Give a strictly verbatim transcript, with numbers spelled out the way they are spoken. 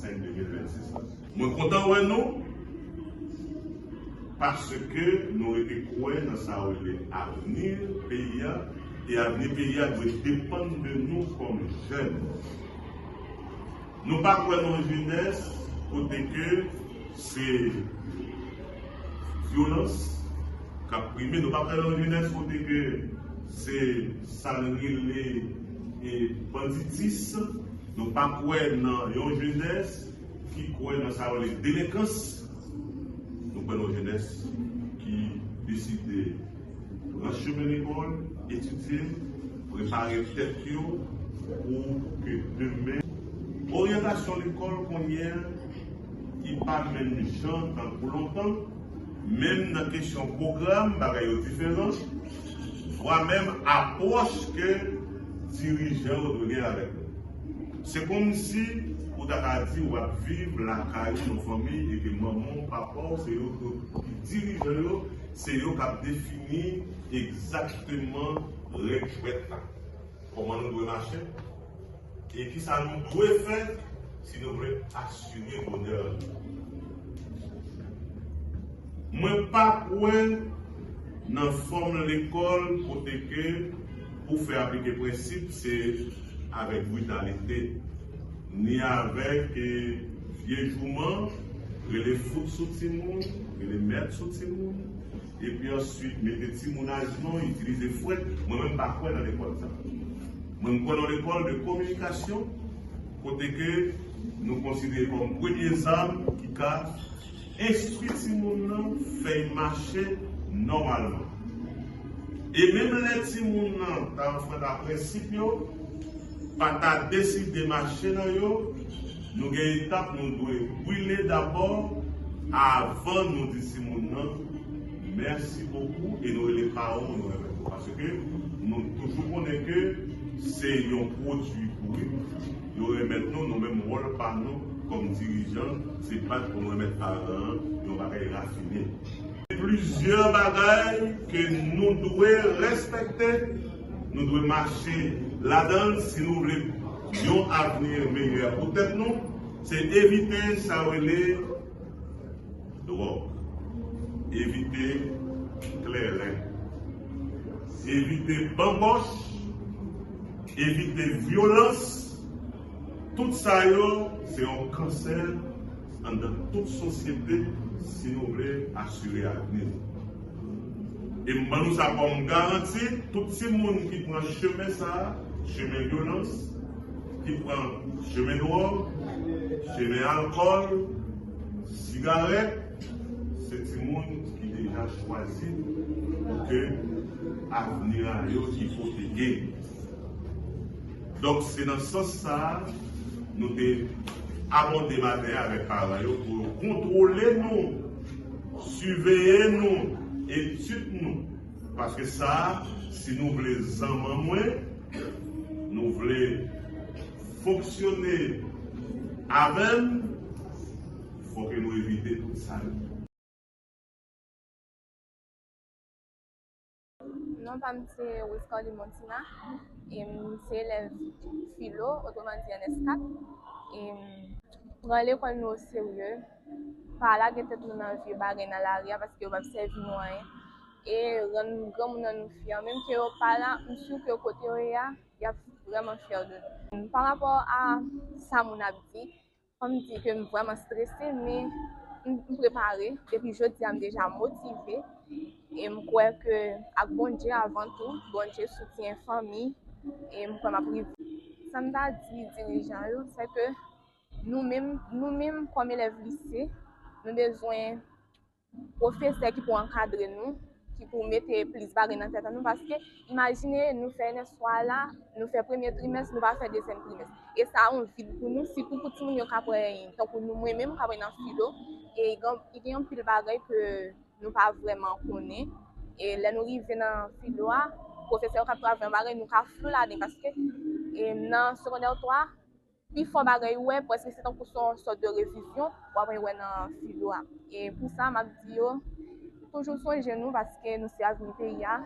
senk de mil vennsis la. Mwen kontan wè nou, paske nou rete kwè nan sa yo rele avni peyi a, e avni peyi a dwe depann de nou kòm jèn. Nou pa kwè nan yon jenès kote ke se vyolans k ap prime. Nou pa kwè nan yon jenès kote ke se sa n rele e banditis. Nou pa kwè nan yon jenès ki kwè nan sa yo rele delenkans. Nou kwè nan yon jenès ki deside pran chemen lekòl, etidye, prepare tèt yo pou ke demen. Oryantasyon lekòl kounye a, li pa menm jan tankou lontan, menm nan kesyon pwogram, bagay yo diferan, vwa menm apwòch ke dirijan yo dwe gen avèk nou. Se kòmsi ou ta ka di w ap viv lakay yon fanmi e ke manman w, papa w, se yo ki dirijan yo, se yo k ap defini egzakteman règ jwèt la, kòman nou dwe mache, e kisa nou dwe fè si nou vle asire bonè nou. Mwen pa kwè nan fòm lekòl kote ke pou fè aplike prensip se avèk britalite, ni avèk eh, vye jouman, rele fout sou timoun, rele mèt sou timoun, epi answit mete timoun ajenou, itilize fwèt. Mwen menm pa kwè nan lekòl sa. Mwen m kwè nan lekòl de kominikasyon, kote ke nou konsidere kòm premye zam ki ka enstwi timoun nan, fè l mache nòmalman. E menm lè timoun nan ta anfrant a prensip yo, pa ta deside mache nan yo, nou gen etap nou dwe brile dabò avan nou di timoun nan mèsi bokou e nou rele paran nou renmèt nou. Paske nou toujou konnen ke se yon pwodui bouri yo renmèt nou, nou menm wòl pa nou kòm dirijan, se bat pou nou renmèt paran an yon bagay rafine. Plizyè bagay ke nou dwe respekte, nou dwe mache ladan l si nou vle yon avni meyè pou tèt nou, se evite sa yo rele dwòg, evite kleren, evite banbòch, evite vyolans. Tout sa yo se yon kansè anndan tout sosyete si nou vle asire avni nou. E m ban nou sa kòm garanti, tout timoun ki pran chemen sa a, chemen vyolans, ki pran chemen dwòg, chemen alkòl, sigarèt, se timoun ki deja chwazi pou ke avni a yo ipoteke. Donk, se nan sans sa a, nou te abòde maten an avèk paran yo pou yo kontwole nou, siveye nou, etid nou. Paske sa a, si nou vle zanman mwen, nou vle fonksyone avè m, fò ke nou evite tout sa yo. Non pa m se Rose Carly Montina. E m se elèv filo, otreman di N S kat. E m pran lekòl nou oserye, pa lage tèt nou nan vye bagay nan lari a paske yo p ap sèvi nou anyen. E rann granmoun nan nou fyè. Menm ke yo pa la, m si ke kote yo ye a, y ap vrèman fyè de nou. Pa rapò a sa moun ap di, fò m di ke m vrèman strese, men m prepare. Depi jodi a, m deja motive. E m kwè ke ak Bondye avan tou, Bondye soutyen fanmi, e m kwè m ap rive. Sa m ta di dirijan yo, se ke nou menm, nou menm kòm elèv lise, nou bezwen pwofesè ki pou ankadre nou, ki pou mete plis bagay nan tèt an nou, paske imajine nou fè N S twa la, nou fè premye trimès, nou pa fè dezyèm trimès. E sa yon vid pou nou, sitou pou timoun yo k aprann, tankou nou, mwen menm, k aprann nan filo, e gen, e gen anpil bagay ke nou pa vrèman konnen. E lè nou rive nan filo a, pwofesè yo k ap travay yon bagay, nou ka flou ladan, paske e nan segondè twa, pifò bagay ou wè, prèske se tankou se yon sòt de revizyon w ap wè nan filo a. E pou sa, m ap di yo, toujou sonje nou, paske nou se avni peyi a.